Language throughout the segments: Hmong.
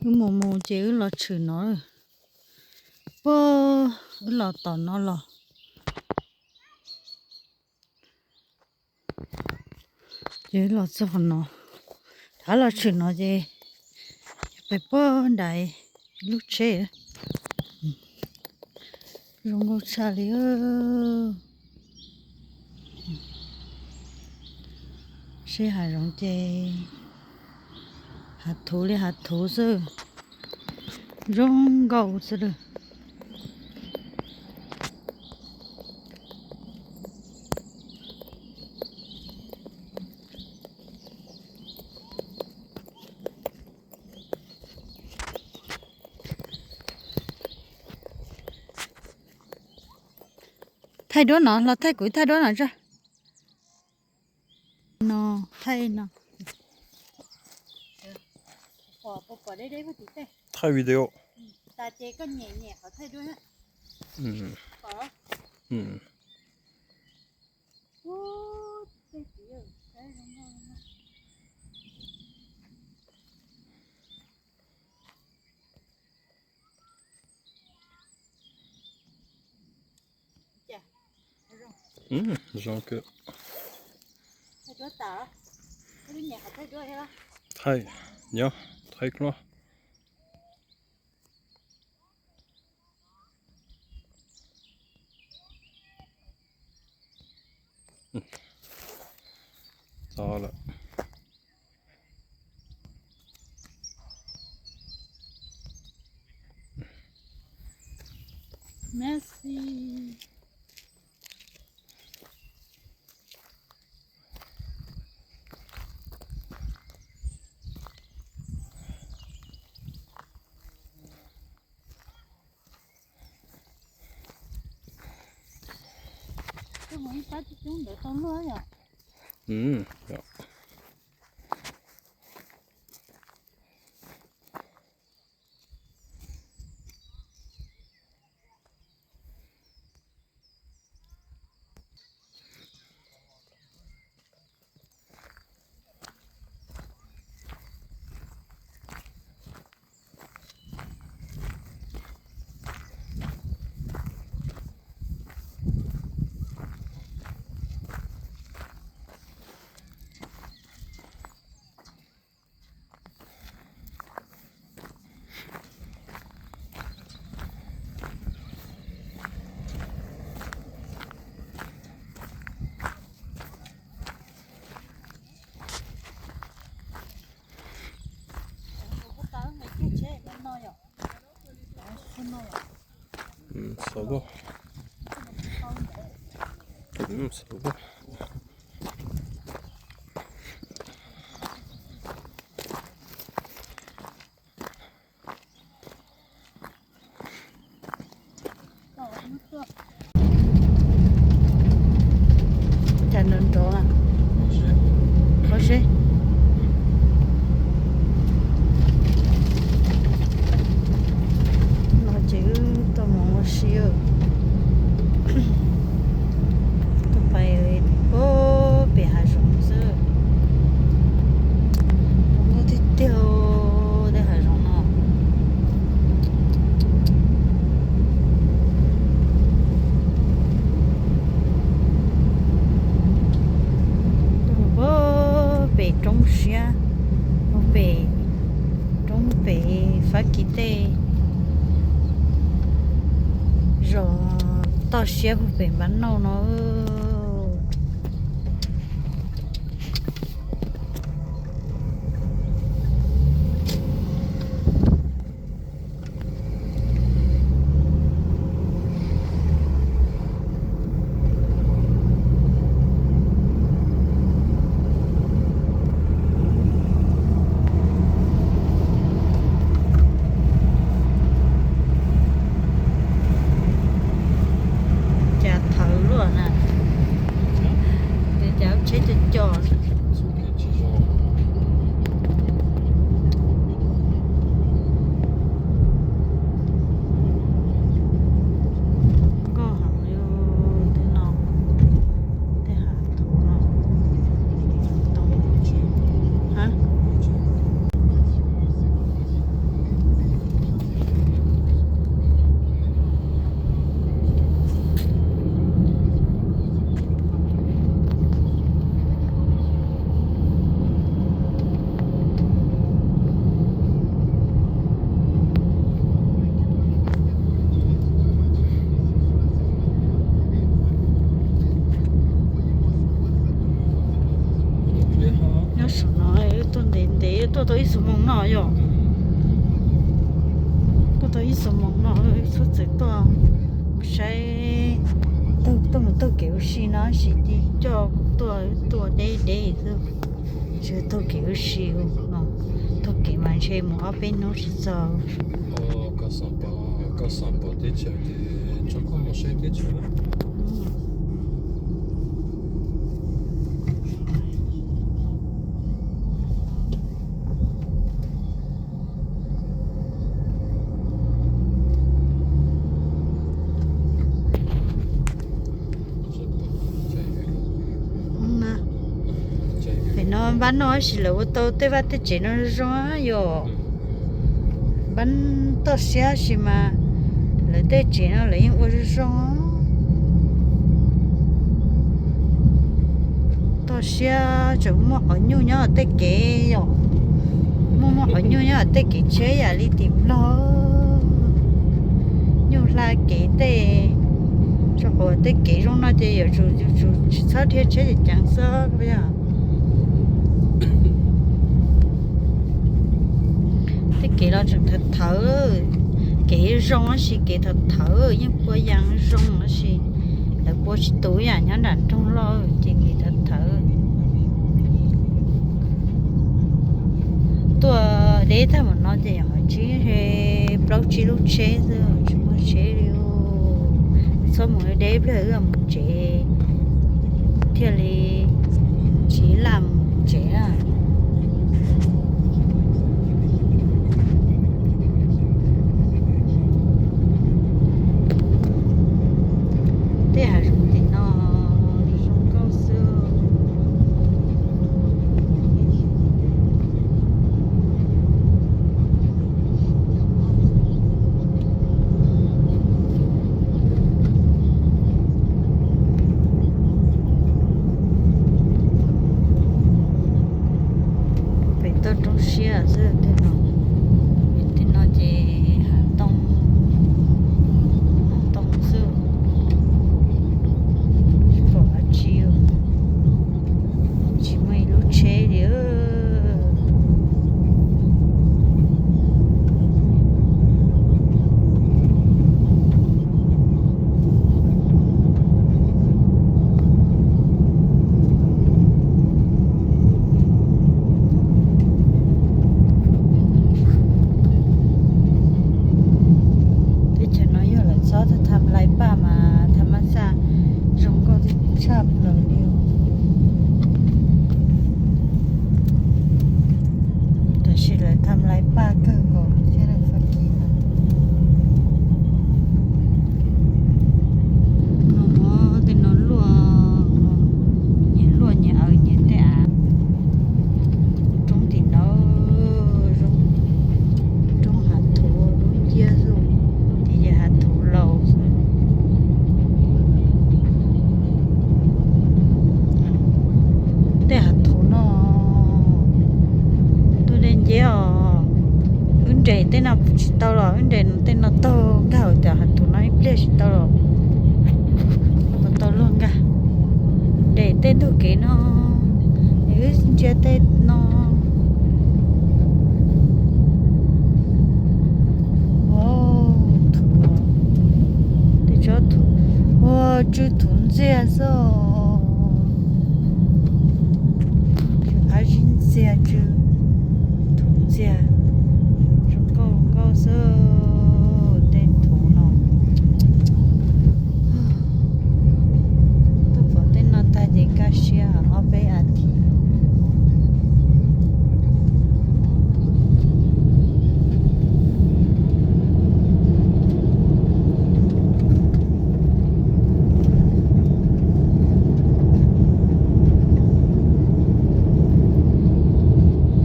Wb mus mus ces wb los tshwm no. Puag, wb los tom no los ces wb los txog qhov no. Rov los tshwm no ces pem puag nram lub tsheb. Zoo nkauj tshaj li. Seb hav zoov ces hav thuv li hav thuv xwb. Zoo nkauj xwb lawm. Thaij duab no, los thaij kuv thaij duab no tso. No, thaij no. Thaij video. Zoo kawg. Thaij, nyob, thaij kluaj. Txog lawm. Merci. Mus ib pab coob coob ntawd tau luaj yom. Xav, xav. Cas nrov nrov a? Ua si. No ces wb tuaj mus ua si. Tuaj pais puag pem hav zoov xwb. Zoo nkauj tiag tiag tej hav zoov no. Tuaj mus puag pem roob siab, puag pem roob pem Fab Kis tej zos toj siab puag pem Npab Nauj no. Cas thawv luaj na. Tuaj tau ib xuab moos no yom. Tuaj tau ib xuab moos no, txhob txwm tuaj mus saib, tuaj mus taug kev ua si no, tab sis coj kuv tuaj, tuaj deb deb xwb. Tsis taug kev ua si, taug kev mas ntshe mus ob peb hnub tsis txog. Pem no npab noj tab sis lawv ua tau tej vaj tej tsev no zoo zoo yom. Npab toj siab tab sis mas lawv tej tsev no lawv yeej ua zoo zoo. Toj siab tseem muaj qhov nyuj nyob tej kev yom. Muaj muaj qhov nyuj nyob tej kev tsheb yam li tim Nplog. Nyuj hla kev tej, tso qhov tej kev zoo no ces yuav tsum, yuav tsum tsis txhob dhia tsheb ceev ceev xwb yom. Tej kev los tseem thawv thawv, kev zoo tab sis kev thawv thawv yeej pua yas zoo tab sis lawv pua tsis tu yam nyob nram nroog loj ces kev thawv thawv. Tuaj deb tag npaum no ces yog tsib, plaub tsib lub tsheb xwb tsis muaj tsheb li. Txhob mus deb pliag wb mus tsev thiaj li tsis laj mus tsev na. Tej hav zoov tim no zoo nkauj xwb. Pem toj roob siab xwb tej no. Tej no ces hav ntoo, hav ntoo xwb, tsis pom dab tsi, tsis muaj ib lub tsheb li. Teb chaws no yog lawv txhob tham lais paj mas tham mab xaj zoo nkauj tshaj plaws li. Tab sis lawv tham lais paj kawg nkaus thiab lawm Fab Kis no. No tej no luaj, nyias luaj nyias aws nyias tej av. Roob tim no, roob hav thuv dub nciab xwb, ces yog hav thuv laus xwb. Tej hav thuv no tuaj deb nciab os. Wb nres tej no tsis tau los wb nres tej no taug nkag hauv cov hav thuv no ib pliag tsis tau los. Puas tau luag nkag. Nres tej ntug kev no, wb ntsia tej no. Ua, thuv, tej tsob thuv, ua, tsw thuv ntxiag xwb. Tsw qab zib ntxiag, tsw thuv ntxiag, zoo nkauj nkauj xwb tej thuv no. Tuaj pom tej no tag ces kaj siab ob peb as thiv.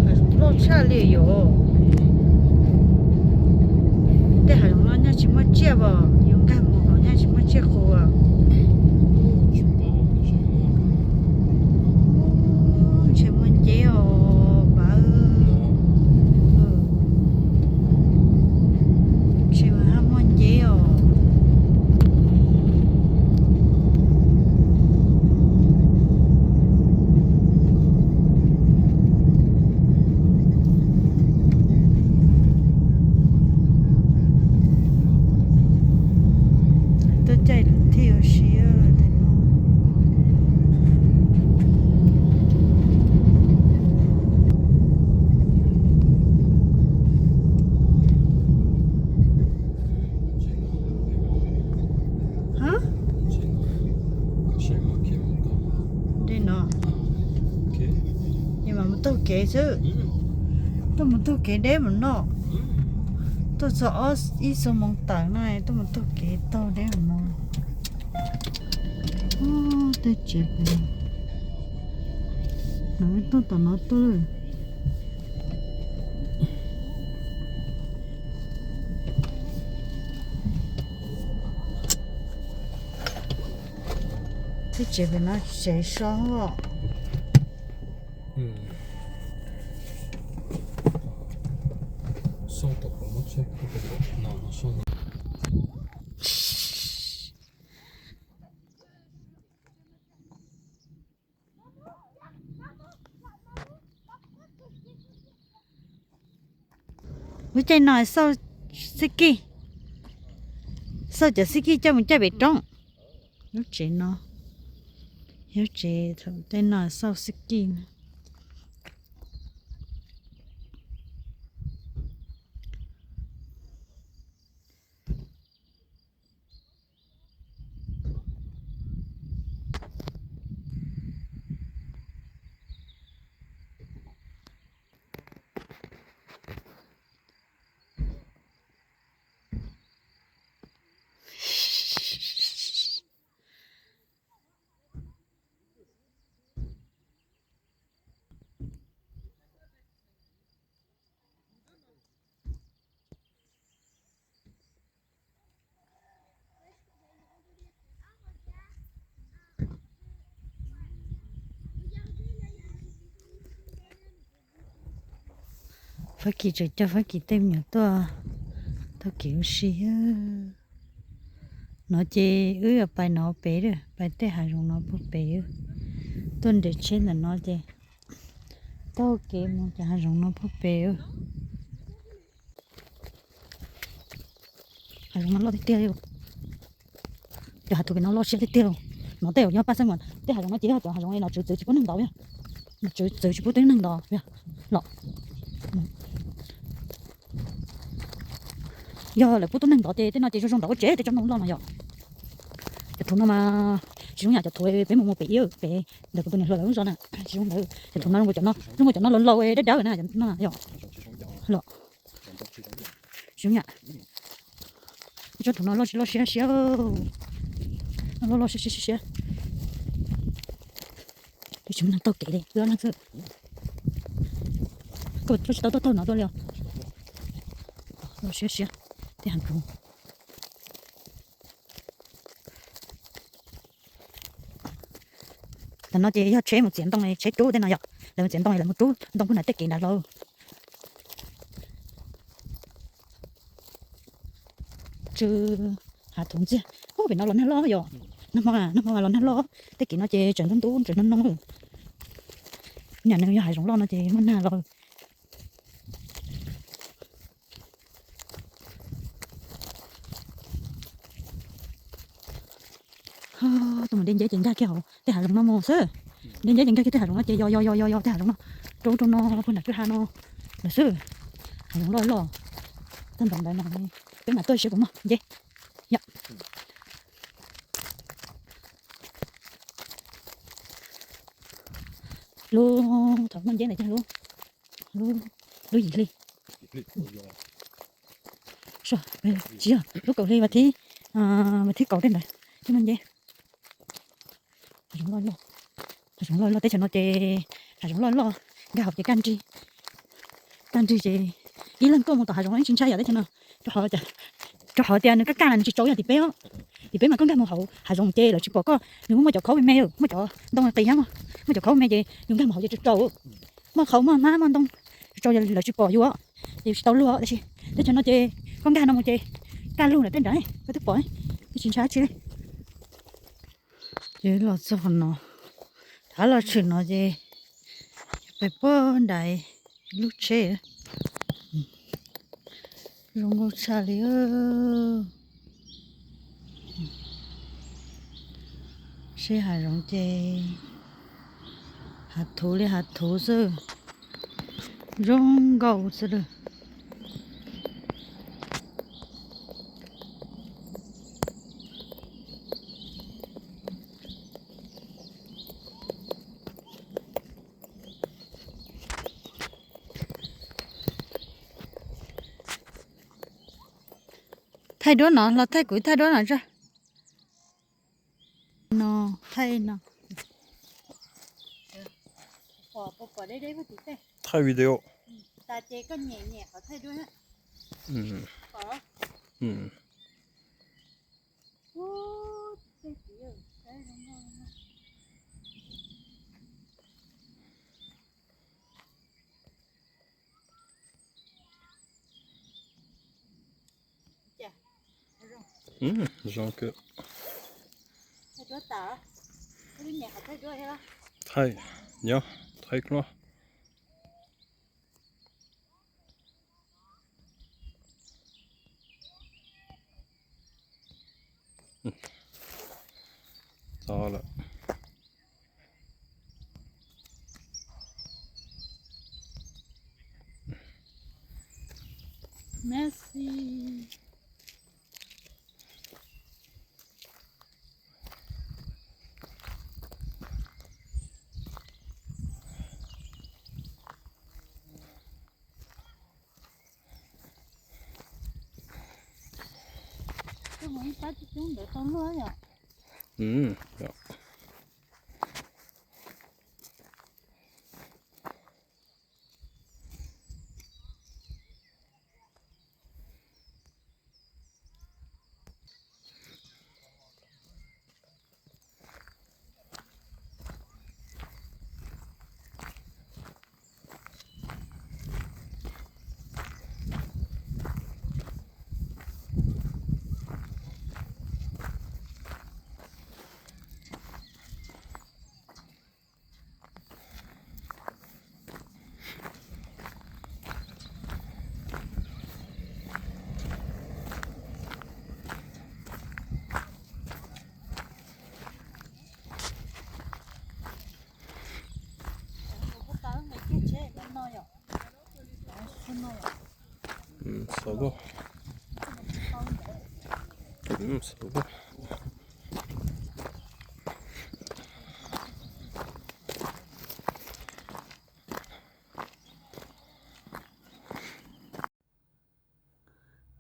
Hav zoov loj tshaj li yom. Tej hav zoov no nyaj tsis muaj tsiaj os, yus nkag mus hauv nyaj tsis muaj tsiaj qus. Ntshe muaj nceb os pab. Ntshe mas haj muaj nceb os. kev xwb. Tuaj mus taug kev deb mus no. Tuaj txog ob ib xuab moos tawm no tuaj mus taug kev taug deb mus no. Tej tsev pem no, tuaj tom no tuaj. Tej tsev pem no tsev so os. Lub caij no xauj xib kij, xauj cov xib kij coj mus caij pem roob. Lub tsev no, lub tsev thaum tej no xauj xib kij. Fab Kis tseem coj Fab Kis tej me nyuam tuaj taug kev ua si. No ces wb yuav pais no pem, pais tej hav zoov no puag pem. Tuaj nres tsheb ntawm no ces taug kev mus ces hav zoov no puag pem. Hav zoov no loj tiag tiag li. Cov hav thuv pem no loj siab tiag tiag li. No tej zaum yog paj xeeb mas tej hav zoov no ces yog cov hav zoov uas nom tswv txwv tsis pub neeg ntov, nom tswv txwv tsis pub tib neeg ntov los. Yog lawv pub tib neeg ntov ces tej no ces zoo zoo ntov ua tsev tej tsob ntoo loj no yom. Cov thuv no mas tsis zoo yam cov thuv peb mus mus pem ib pem ntawm kuv tus niam hluas lawv lub zos na, tsis zoo ntawd. Cov thuv no zoo nkaus cov no, zoo nkaus cov no laus laus dawb dawb na, cov no yom. Los tsis zoo yam. Tsob thuv no loj tsis loj siab siab, loj loj siab siab siab siab. Twb tsis muaj neeg taug kev li, wb ob leeg xwb. Koj tsis tau taug taug no tuaj li os. Loj siab siab, tej hav thuv. Tam no ces yog tsheb mus txiav ntoo, tsheb rub tej no yom, lawv mus txiav ntoo lawv mus rub ntoo puag nram tej kev nram hlau. Tsw hav thuv ntxiag. Ub, pem no los nag loj yom. Nag hmo, nag hmo los nag loj, tej kev no ces tseem ntub ntub tseem noo noo. Nyam no yog hav zoov loj no ces muaj nag los. Tuaj mus deb nceb ces nkag kiag hauv tej hav zoov no mus xwb. Deb nceb ces nkag kiag tej hav zoov no ces yos yos yos yos yos tej hav zoov no rau rau no puag nram kwj ha no lawm xwb. Hav zoov loj loj. Tag nrho ntawd no peb mam tuaj seb puas muaj nceb. Yom. Lub thaum muaj nceb ntawd ces lub, lub yim hli. Tsis yog, lub kaum hli vas thib, vas thib kaum tej ntawd thiaj muaj nceb. Hav zoov loj loj, hav zoov loj loj teb chaws no ces hav zoov loj loj, nkag hauv ces kaj nrig, kaj nrig ces ib leeg tuaj mus tom hav zoov no yeej tsis ntshai yom teb chaws no. Rau qhov tias nws kaj kaj na nws tsis tsaus yog tim peb os. Tim peb mas koj nkag mus hauv hav zoov ces lawv tsis pom koj, nws muaj muaj cov khaub me me, muaj cov ntoo qis thiab, muaj cov khaub me ces yus nkag mus hauv ces tsaus tsaus, muaj qhauv muaj hmab muaj ntoo tsaus tsaus lawv tsis pom yus os. Ces tsis tau luag tab sis teb chaws no ces koj nkag no mus ces kaj lug nram tej nrad koj twb pom, yeej tsis ntshai dab tsi li. Ces los txog qhov no, rov los tshwm no ces pais puag nram lub tsheb. Zoo nkauj tshaj li. Seb hav zoov ces hav thuv li hav thuv xwb, zoo nkauj xwb lawm. Thaij duab no, los thaij kuv thaij duab no tso. No, thaij no. Thaij video. Zoo kawg. Thaij, nyob, thaij koj. Txog lawm. Messi. Mus ib pab coob coob ntawd tau luaj yom.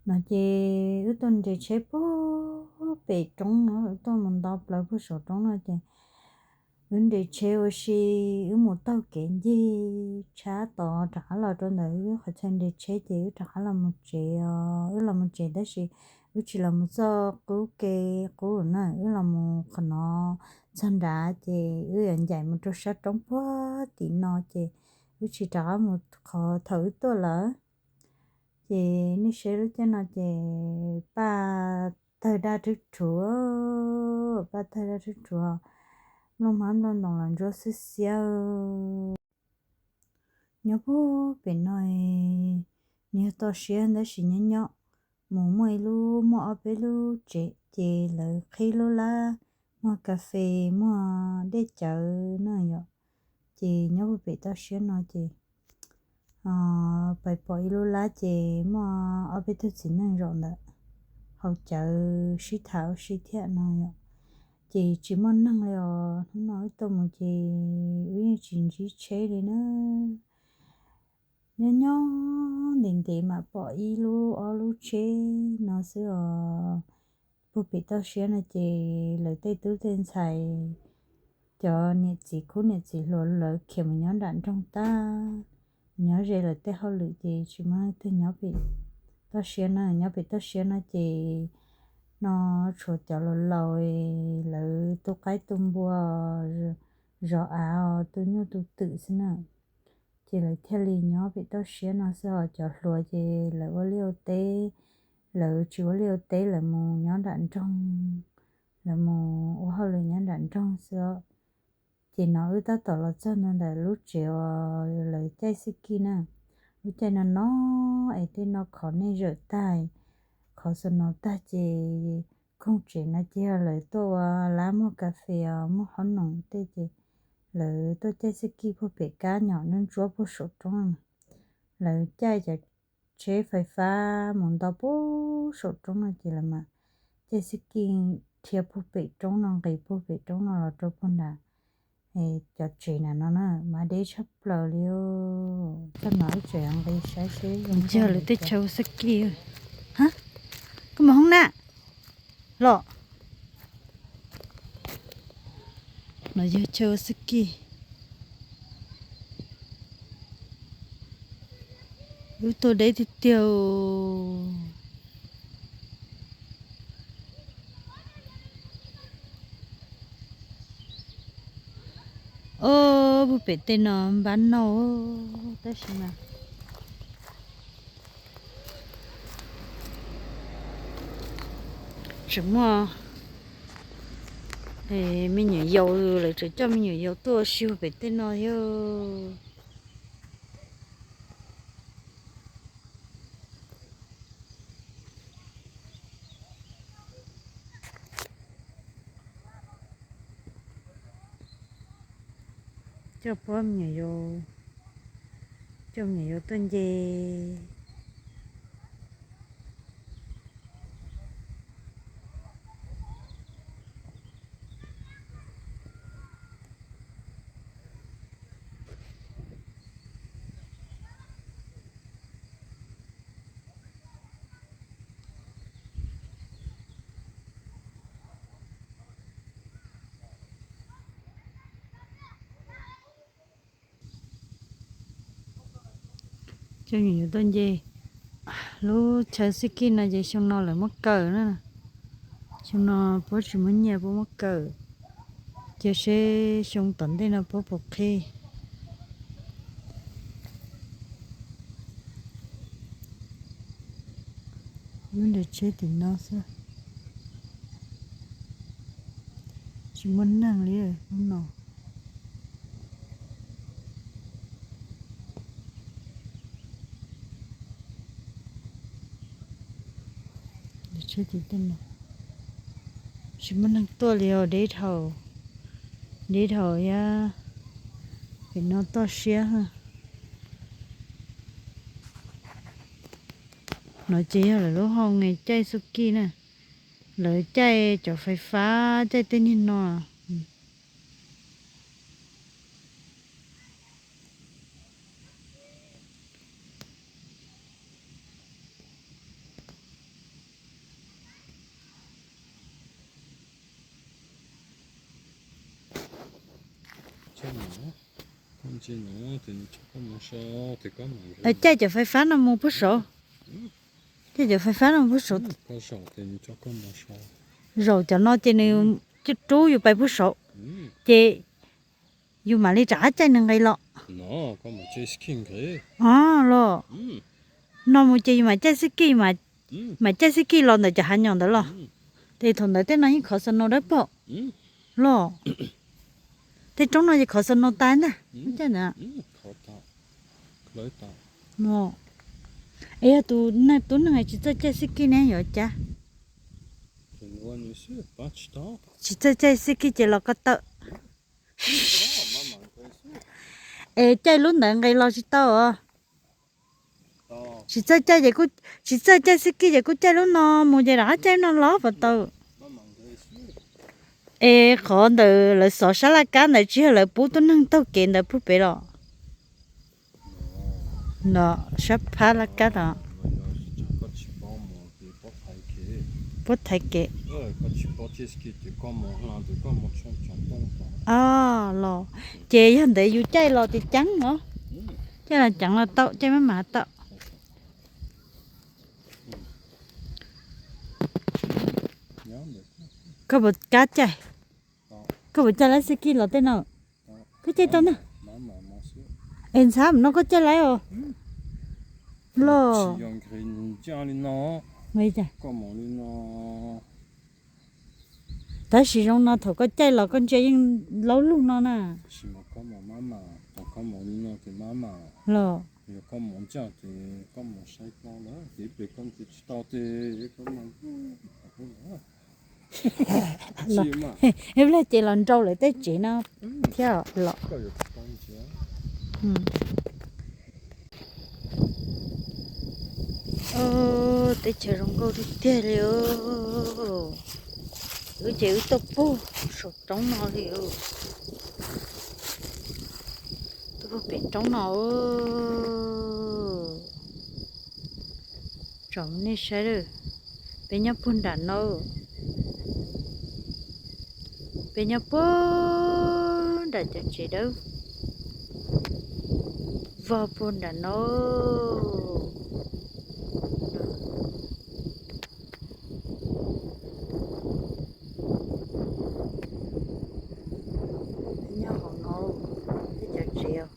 No ces wb tuaj nres tsheb puag pem roob no, wb tuaj mus nto plaws puag saum roob no ces wb nres tsheb ua si, wb mus taug kev ncig tshab tod rov qab los rau ntawm wb qhov chaw nres tsheb ces wb rov qab los mus tsev os. Wb los mus tsev tab sis wb tsis los mus txoj qub ke qub na, wb los mus qhov no txog nrad ces wb yuav ncaim mus rau sab roob puag tim no ces wb tsis rov qab mus qhov thaum wb tuaj lawm. Ces nej saib lub caij no ces paj tawg daj rhuv rhuv, paj tawg daj rhuv rhuv, nplooj hmab nplooj ntoos los ntsuab xiab xiab. Nyob puag pem no nws yog toj siab tab sis nyob nyob mus muaj ib lub, muaj ob peb lub tsev ces lawv qhib lub lab muag kas fes muag dej cawv na yom. Ces nyob puag pem toj siab no ces pais pom ib lub lab ces muaj ob peb tug txiv neej zaum ntawm haus cawv sib tham ua si thiab no yom. Ces tsis muaj neeg li os, hnub no wb tuaj mus ces wb yeej tsis ntsib tsheb li na. Nyob nyob ntev ntev mam pom ib lub ob lub tsheb no xwb os. Puag pem toj siab no ces lawv tej tub tej ntxhais, cov niam txiv khub niam txiv hluas lawv khiav mus nyob nram nroog tag, nyob ze lawv tej hauj lwm ces tsis muaj leej twg nyob pem toj siab na. Nyob pem toj siab no ces no tshuav cov laus laus lawv tu qaib tu npua, zov av, tu nyuj tu twm xwb na. Ces lawv thiaj li nyob pem toj siab no xwb os. Cov hluas ces lawv ua liaj ua teb, lawv tsis ua liaj ua teb, lawv mus nyob nram nroog, lawv mus ua hauj lwm nyob nram nroog xwb os. Ces no wb tab tom los txog ntawm lub tsev uas lawv caij xib kij na. Lub caij no no es tej no qhov nej zawm tag, qhov xwb no tag ces koog tsev no ces yog lawv tuaj ua lab muag kas fes os, muag qhob noom tej ces lawv tuaj caij xib kij puag pem kab nyom ntsuab ntsuab puag saum roob no. Lawv caij cov tsheb fais fab mus nto puag saum roob no ces lawv mam caij xib kij dhia puag pem roob no, nqis puag pem roob no los rau puag nram cov tsev na no na, mas deb tshaj plaws li. Txog no wb tseem nqis saib seb zoo yog lawv tej chaw xib kij. Koj Mus hoob na. Los, no yog chaw ua xab kis. Lub tuaj deb tiag tiag. Ob, puag pem tej no npab nauj, tab sis mas tseem muaj me nyuam yaus, lawv tseem coj me nyuam yaus tuaj ua si puag pem tej no yog. Coj puab me nyuam yaus, coj me nyuam yaus tuaj nce. Coj me nyuam yaus tuaj nce. Lub chaw xib kij no ces xyoo no lawv muab kaw na. Xyoo no puab tsis muaj nyiaj puab muab kaw. Cia seb xyoo tom ntej no puab puas qhib. Lub nram tsheb tim no xwb, tsis muaj neeg li hnub no. Tsis muaj neeg tuaj li os, deb dhau, deb dhau thiab. Pem no toj siab. No ces yog lawv lub hoo caij xub kij na, lawv caij cov fais fab, caij tej niag no. Caij cov fais fab no mus puag saud. Caij cov fais fab no puag saud. Zaum cov no ces nws rub yus pais puag saud, ces yus mam li rov qab caij nws nqis los. Os los, no mus ces yus mam caij xib kij, mam caij xib kij los ntawm cov hav nyom ntawd los. Ces thaum ntawd tej no yeej khov snow dawb paug los. Tej roob no ces khov snow tas ntag. Es yog tus neeg, tus neeg tsis txawj caij xib kij ne yuav cas? Tsis txawj caij xib kij ces los ko taw. Es caij lub ntawd nqis los tsis tau os. Tsis txawj caij ces, tsis txawj caij xib kij ces kuj caij lub no mus ces rov qab caij lub no los puas tau? Es qhov ntawd lawv xov sab laj kab ntawd tsis yog lawv pub tuab neeg taug kev ntawd puag pem los? No, sab phab laj kab tod. Puab thaiv kev. Os los, ces yog ntawd yus caij los ces ceev os. Caij los ceev los tau, caij maj mam tau. Koj puas kab caij? Koj puas caij laib xib kij los tej no? Koj caij tau ntag. Es ntxhab no koj caij laib os. Los, tab sis zoo no thaum koj caij los koj ntsia yeej laub lug no na. Los, ib pliag ces los nrau lawv tej tsev no thiab los. Teb chaws zoo nkauj tiag tiag li. Wb ces wb tuaj puag saum roob no li. Tuaj puag pem roob no. Tsom nej saib lawm. Peb nyob puag nram no, peb nyob puag nram cov tsev dawb vog puag nram no. Peb nyob hauv no, peb cov tsev os.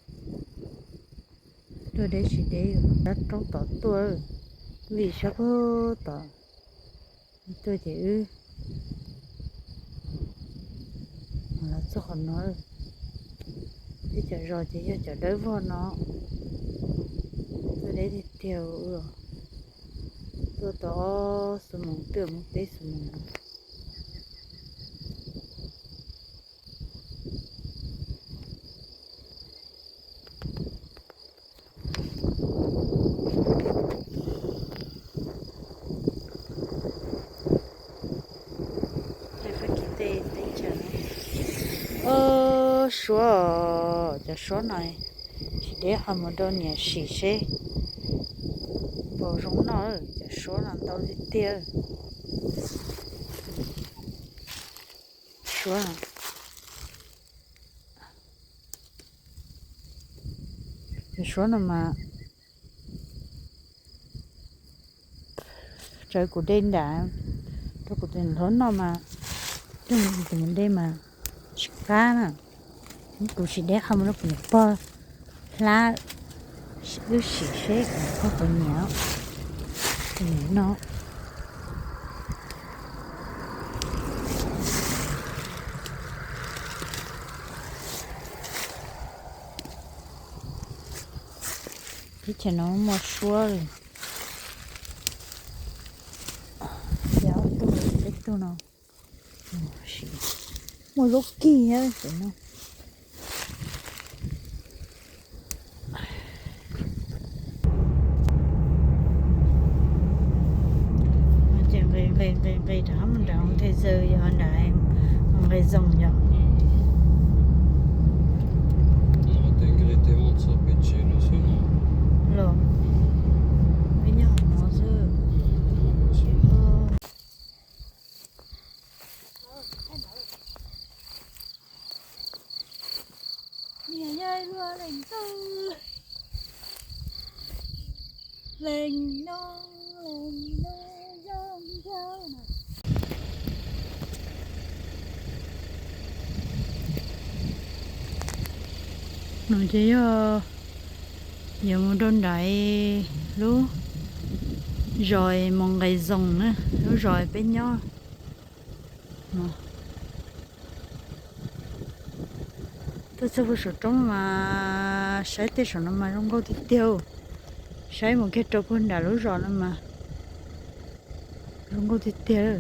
Tuaj deb tsis deb, sab roob tod tuaj, vim sab puag tod tuaj ces wb los txog qhov no. Peb cov zos ces yog cov dawb vog no, tuaj deb tiag tiag. Tuaj tau ob xuab moos twb mus peb xuab moos. Ub, suab, cov suab no tsis deb ho mus rau niam sim seb puas zoo noj, cov suab no ntau tiag tiag. Suab, cov suab no mas tsawv kuv dej nram rau kuv tus niam hlob noj mas, tus niam dej mas tsis qab na. Kuv tsis deb ho mus rau kuv niam pog hlab, wb sim seb kuv niam pog puas nyiam, kuv niam noj. Teb chaws no muaj suab li, ob tug, peb tug no, muaj zaub kig thiab no. Ces nqis nqis nqis nqis rov mus nram Hoo Thej Zaws yog nram Hoo Nqes Zoos yog. Los, peb nyob hauv no xwb. Niam yog luag leej twg, leej no, leej no, yog ncaug na. No ces yog yuav mus rau nram lub zos Moo Nqes Zoos na, lub zos peb nyob. Tuaj txog puag saum roob mas saib tej saum no mas zoo nkauj tiag tiag. Saib mus kiag rau puag nram lub zos no mas zoo nkauj tiag tiag.